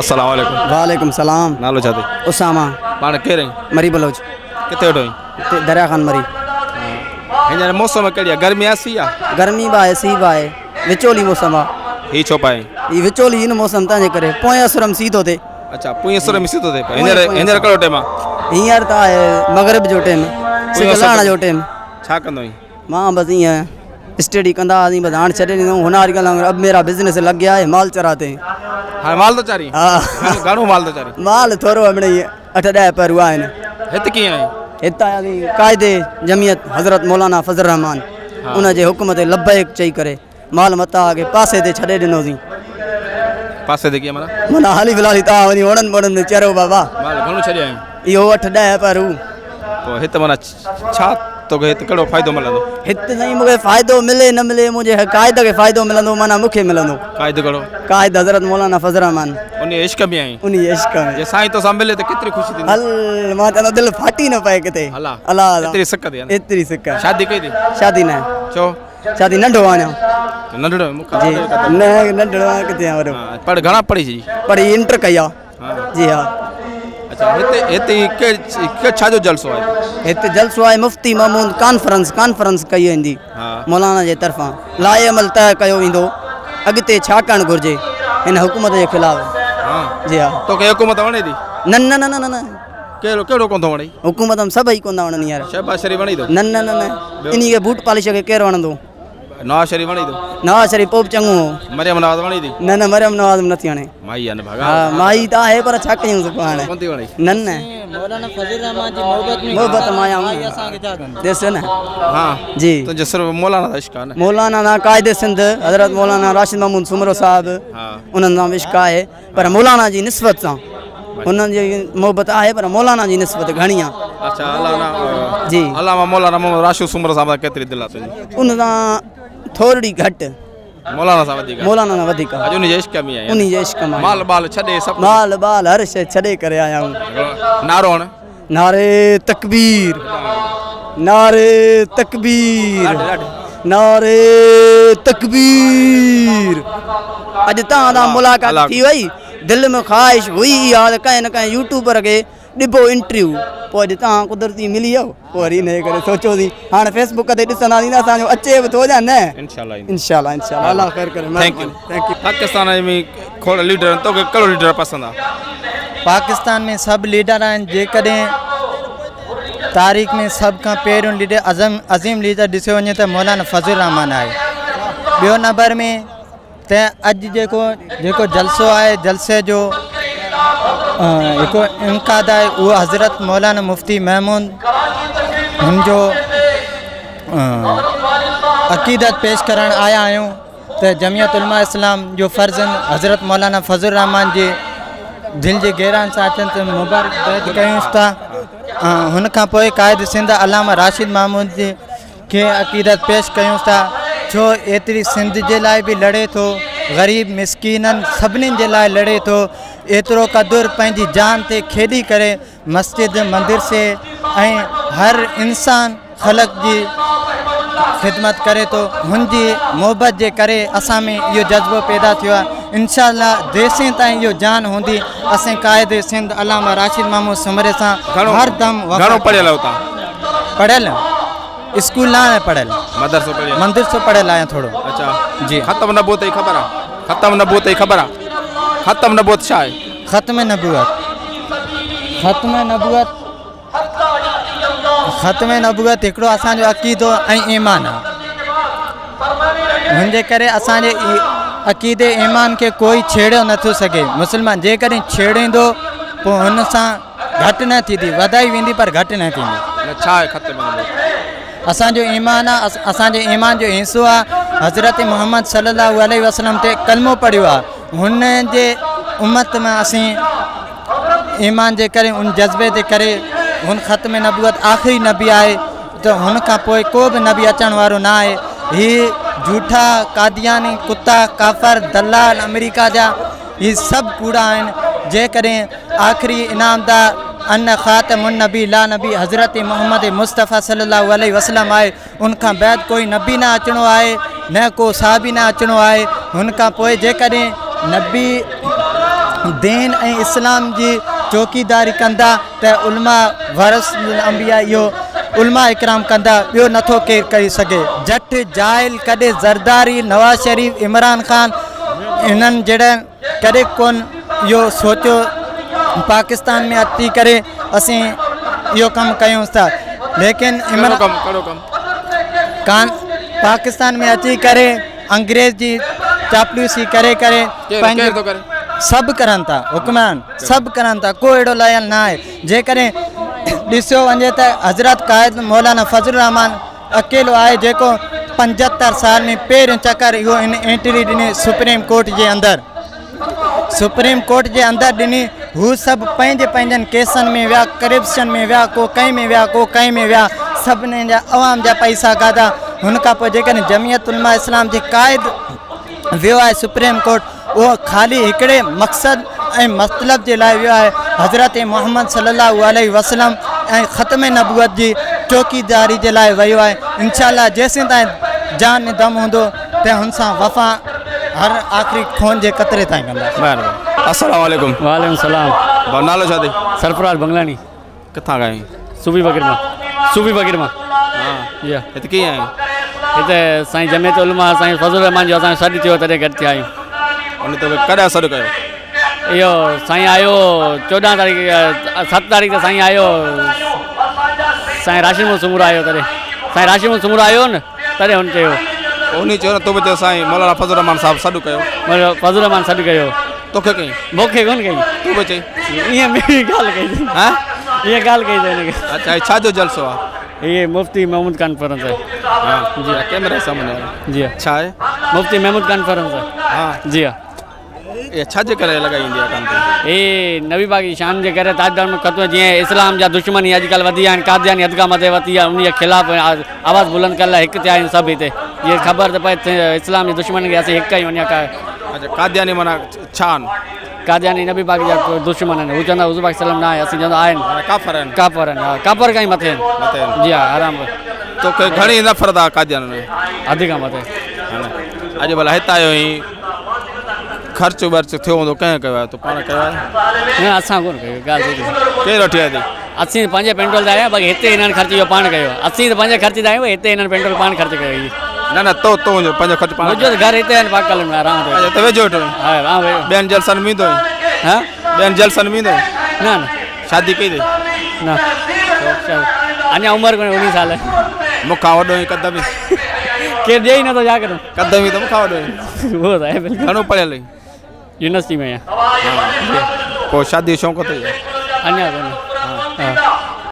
السلام عليڪم. وعليڪم سلام. نالو ڇا اٿئي؟ اسامه. پاڻ ڪير آهين؟ مري بلوچ. ڪٿي ويٺو آهين؟ هتي دريا خان مري. هينئر موسم ڪهڙي آهي؟ گرمي آهي سيء آهي؟ گرمي به آهي سيء به آهي، وچولي موسم آهي. هي ڇو پائي؟ هي وچولي هن موسم تنهن جي ڪري پوئين اسر ۾ سيء ٿو ٿئي. اڇا پوئين اسر ۾ سيء ٿو ٿئي. هينئر هينئر ڪهڙو ٽيم آهي؟ هينئر ته آهي مغرب جو ٽيم، سج لهڻ جو ٽيم. ڇا ڪندو آهين؟ مان بس ائين اسٽڊي ڪندا هئاسين بس هاڻ ڇڏي ڏنو هناري ڪندا اب ميرا بزنس لگ گيا هي مال چراتے هين. هاڻي مال ٿو چارين؟ ها. گهڻو مال ٿو چارين؟ مال ٿورو همڙي 8 10 پهرو آهن. هت ڪيئن آهين؟ هت آياسين قائد جمعيت حضرت مولانا فضل الرحمان ان جي حڪم تي لبيڪ چئي ڪري مال متاع کي پاسي تي ڇڏي ڏنوسين. پاسي تي ڪيئن معنيٰ؟ معنيٰ هالي في الحال تان وڃي اوڙن ٻوڙن ۾ چرو بابا. مال گهڻو ڇڏي آيا آهيون؟ اهو 8 10 پهرو. پوء هت معنيٰ ڇا توکي هت ڪهڙو فائدو ملندو؟ هت سائين مونکي فائدو ملي نه ملي منهنجي قائد کي فائدو ملندو معنيٰ مونکي ملندو. قائد ڪهڙو؟ قائد حضرت مولانا فضل الرحمان. انهي عشق ۾ آهين؟ انهي عشق ۾. جي سائين توسان ملي ته ڪيتري خوشي ٿيندي؟ هل مان چوندو دل ڦاٽي نه پئي ڪٿي. الله الله الله. ايتري سڪ ٿي. ايتري سڪ. شادي ڪئي ٿي؟ شادي نه. ڇو؟ شادي ننڍو آهيان. ننڍڙو مون کان جي نه ننڍڙو آهيان ڪٿي آهيان وڏو. پڙ گهڻا پڙهي ڇڏي؟ پڙهي انٽر ڪئي آ. جي ها. اڇا هتي هتي ڪي ڇا جو جلسو آهي؟ هتي جلسو آهي مفتي محمود ڪانفرنس ڪانفرنس ڪئي ويندي مولانا جي طرفان لاء عمل طئي ڪيو ويندو اڳتي ڇا ڪرڻ گهرجي هن حڪومت جي خلاف. جي ها. توکي حڪومت وڻي ٿي؟ نه نه نه نه نه. ڪهڙو ڪهڙو ڪونه ٿو وڻي؟ حڪومت ۾ سڀئي ڪونه ٿا وڻن يار. شهباز شريف وڻي ٿو؟ نه نه نه نه. انهي کي بوٽ پالش کي ڪير وڻندو؟ نواز شريف وڻي ٿو؟ نواز شريف پوء به چڱو هو. مريم نواز وڻي ٿي؟ نه نه مريم نواز به نٿي وڻي. مائي آ نه ڀاڳا. ها مائي ته آهي پر ڇا ڪيون پوء هاڻي. ڪونه ٿي وڻي؟ نه نه. مولانا فضل الرحمان جي محبت ۾ محبت مان آيا آهيون. ڏس نه. ها. جي. تنهنجو صرف مولانا سان عشق آ نه؟ مولانا نه قائد سنڌ حضرت مولانا راشد محمود سومرو صاحب انهن سان به عشق آهي پر مولانا جي نسبت سان هنن جي محبت آهي پر مولانا جي نسبت گهڻي آ. اڇا علامه جي. علامه مولانا محمد راشد سومرو صاحب سان ڪيتري دل آ تنهنجي؟ ان سان ٿورڙي گهٽ. مولانا سان وڌيڪ آ. مولانا سان وڌيڪ آ. اڄ انهي جي عشق ۾ آهين. انهي جي عشق ۾ آهيان. مال ٻال ڇڏي سڀ ڪجهه. مال ٻال هر شيء ڇڏي ڪري آيا آهيون. نعرو هڻ. نعري تڪبير نعري تڪبير نعري تڪبير. اڄ توهان سان ملاقات ٿي وئي. دل ۾ خواهش هئي اها ته ڪنهن نه ڪنهن يوٽيوبر کي ڏبو انٽرويو، پوء اڄ توهان قدرتي ملي ويو، پوء وري انهيء ڪري سوچيوسين هاڻي فيس بڪ تي ڏسنداسين ته اسان جو اچي به ٿو يا نه. انشاءالله انشاءالله انشاءالله الله خير ڪري. Thank you. Thank you. Pakistan ۾ کوڙ ليڊر آهن توکي ڪهڙو ليڊر پسند آهي؟ پاڪستان ۾ سڀ ليڊر آهن، جيڪڏهن تاريخ ۾ سڀ کان پهريون ليڊر عظيم ليڊر ڏسيو وڃي ته مولانا فضل الرحمان آهي. ٻيو نمبر ۾ ته اڄ جيڪو جيڪو جلسو آهي جلسي جو هڪ انعقاد آهي اهو حضرت مولانا مفتي محمود هن جو عقيدت پيش ڪرڻ آيا آهيون ته جمعيت علماء اسلام جو فرزند حضرت مولانا فضل الرحمان جي دل جي گهرائين سان اچن ته مبارڪ بيعت ڪيون ٿا. هن کان پوء قائد سنڌ علامه راشد محمود جي کي عقيدت پيش ڪيون ٿا، ڇو ايتري سنڌ جي لاء به لڙي ٿو، غريب مسڪينن سڀني جي لاء لڙي ٿو، ايترو قدر پنهنجي جان تي کيڏي ڪري مسجد مدرسي ۽ هر انسان خلق جي خدمت ڪري ٿو. هن جي محبت جي ڪري اسان ۾ اهو جذبو پيدا ٿيو آهي. انشاء الله جيسين تائين اهو جان هوندي اسين قائد سنڌ علامه راشد محمود سومري سان هر دم وفا. گهڻو پڙهيل آهيو توهان؟ پڙهيل اسڪول نه آهيان پڙهيل، مدرسو پڙهيل. مدرسو پڙهيل آهيان ٿورو. اڇا جي. ختم نبوت جي خبر آ؟ ختم نبوت جي خبر آ؟ ختم نبوت ڇا آهي؟ ختم نبوت ختم نبوت ختم نبوت هڪڙو اسان جو عقيدو ۽ ايمان آ. هن جي ڪري اسان جي عقيدي ايمان کي ڪوئي ڇيڙيو نٿو سگهي. مسلمان جيڪڏهن ڇيڙيندو پوء هن سان گهٽ نه ٿيندي، وڌائي ويندي پر گهٽ نه ٿيندي. نه ڇا آهي ختم نبوت؟ اسان جو ايمان آ، اسان جي ايمان جو حصو آ. حضرت محمد صلي الله عليه وسلم تي ڪلمو پڙهيو آ، هن جي امت مان اسين ايمان جي ڪري ان جذبي جي ڪري هن ختم نبوت آخري نبي آهي ته هن کان پوء ڪو به نبي اچڻ وارو نه آهي. هي جهوٺا قادياني ڪتا ڪافر دلال آمريڪا جا هي سڀ ڪوڙا آهن. جيڪڏهن آخري انعام دا ان خاتم النبي لا نبي حضرت محمد مصطفيٰ صلي الله عليه وسلم آهي، ان کان بعد ڪوئي نبي نه اچڻو آهي نه ڪو صحابي نه اچڻو آهي. هن کان پوء جيڪڏهن نبي दीन ऐं इस्लाम जी चौकीदारी कंदा त उलमा वरस अंबिया इहो उलमा इकराम कंदा, ॿियो नथो केरु करे सघे। जट जाहिल कॾहिं ज़रदारी, नवाज़ शरीफ़, इमरान ख़ान इन्हनि जहिड़ा कॾहिं कोन इहो सोचियो पाकिस्तान में अची करे असीं इहो कमु कयूं था, लेकिन इमरान कान पाकिस्तान में अची करे अंग्रेज़ जी चापलूसी करे करे सभु करनि था, हुक्मरान सभु करनि था, को अहिड़ो लायल न आहे। जेकॾहिं ॾिसियो वञे त हज़रत क़ाइद मौलाना फज़ल रहमान अकेलो आहे जेको 75 साल में पहिरियों चक्कर इहो इन एंट्री ॾिनी सुप्रीम कोर्ट जे अंदरि, सुप्रीम कोर्ट जे अंदरि ॾिनी। हू सभु पंहिंजे पंहिंजनि केसनि में विया, करप्शन में विया, को कंहिं में विया, को कंहिं में विया, सभिनी जा अवाम जा पैसा खाधा। हुन खां पोइ जेकॾहिं जमियत उलमा इस्लाम जे क़ाइद वियो आहे सुप्रीम कोर्ट, उहो ख़ाली हिकिड़े मक़सदु ऐं मतिलब जे लाइ वियो आहे, हज़रत मोहम्मद सल्लल्लाहु अलैहि वसल्लम ऐं ख़त्म नबूअत जी चौकीदारी जे लाइ वियो आहे। इंशाअल्लाह जेसीं ताईं जान में दम हूंदो त हुन सां वफ़ा हर आख़िरी खून जे कतरे ताईं कंदासीं। अस्सलाम वालेकुम। वालेकुम सलाम। भाउ नालो छा अथई? सरफराज़ बंगलानी। किथां खां आहीं? सूफ़ी बकीर मां। सूफ़ी बकीर मां। हा, हिते कीअं आहीं? हिते साईं जमियत उलमा साईं फज़ल रहमान जो असांजो सॾु थियो तॾहिं गॾु थिया आहियूं। उन तोखे कॾहिं सॾु कयो? इहो साईं आयो 14 तारीख़, 7 तारीख़ ते साईं आयो, साईं राशिद मोहम्मद सुमूरो आयो, तॾहिं साईं राशिद मोहम्मद सुमूरो आयो न तॾहिं हुन चयो, उन चयो न तूं बि चयो साईं मौलाना फज़ल रहमान साहिबु सॾु कयो। फज़ल रहमान सॾु कयो। तोखे कई? मूंखे कोन कई। तूं बि चई? ईअं ॿी ॻाल्हि कई। हा, ईअं ॻाल्हि कई हुनखे। अच्छा, छा जो जलसो आहे? ये मुफ्ती महमूद कॉन्फ्रेंस है। हाँ जी, कैमरे सामने। जी हाँ। छा आहे? मुफ्ती महमूद कॉन्फ्रेंस है। हाँ जी हाँ। ये छा जे करे लगाई ईंदी आहे कॉन्फ्रेंस? ए नबी पाक जी शान जे करे ताजदार में ख़त्म, जीअं इस्लाम जा दुश्मन अॼुकल्ह वधी विया आहिनि, कादियानी हद खां मथे वधी आहे, उन जे ख़िलाफ़ आवाज़ बुलंद करण लाइ हिकु थिया आहियूं सभु हिते। इहे ख़बर त पए इस्लाम जे दुश्मन खे असीं हिकु आहियूं अञा का। अच्छा, कादियानी माना छा आहिनि? कादियानी नबी पाक जा दुश्मन आहिनि। हू चवंदा हुज़ूर पाक सलाम न आहे, असीं चवंदा आहिनि काफ़र आहिनि। काफ़र आहिनि, हा, काफ़र खां ई मथे आहिनि। मथे आहिनि। जी हा, आराम। तोखे घणी नफ़रत आहे कादियानी में? हद खां मथे। अॼु भला हितां आयो आहीं, ख़र्चु ॿर्चु थियो हूंदो, कंहिं कयो आहे? तूं पाण कयो आहे? न, असां कोन कयो। ॻाल्हि केरु वठी आयो अथई? असीं पंहिंजे पेट्रोल ते आया, बाक़ी हिते हिननि ख़र्च इहो पाण कयो। असीं त पंहिंजे ख़र्च ते आहियूं, हिते हिननि पेट्रोल पाण ख़र्च कयो। न न, तो तो पंहिंजो ख़र्चु पाण। मुंहिंजो त घर हिते आहिनि पाक कॉलोनी में, आराम ते। अच्छा, त वेझो वेठो आहीं? हा, हा, वेझो। ॿियनि जलसनि में ईंदो आहीं? हा, ॿियनि जलसनि में ईंदो आहीं? न न। शादी कई अथई? न, अञा उमिरि कोन्हे, 19 साल। मूंखां वॾो आहीं कद में? केरु ॾिए ई नथो, छा करूं? कद में त मूंखां वॾो आहीं। उहो त आहे बिल्कुलु। घणो पढ़ियल आहीं? यूनिवर्सिटी में आहियां। पोइ शादी जो शौक़ु अथई? अञा कोन्हे।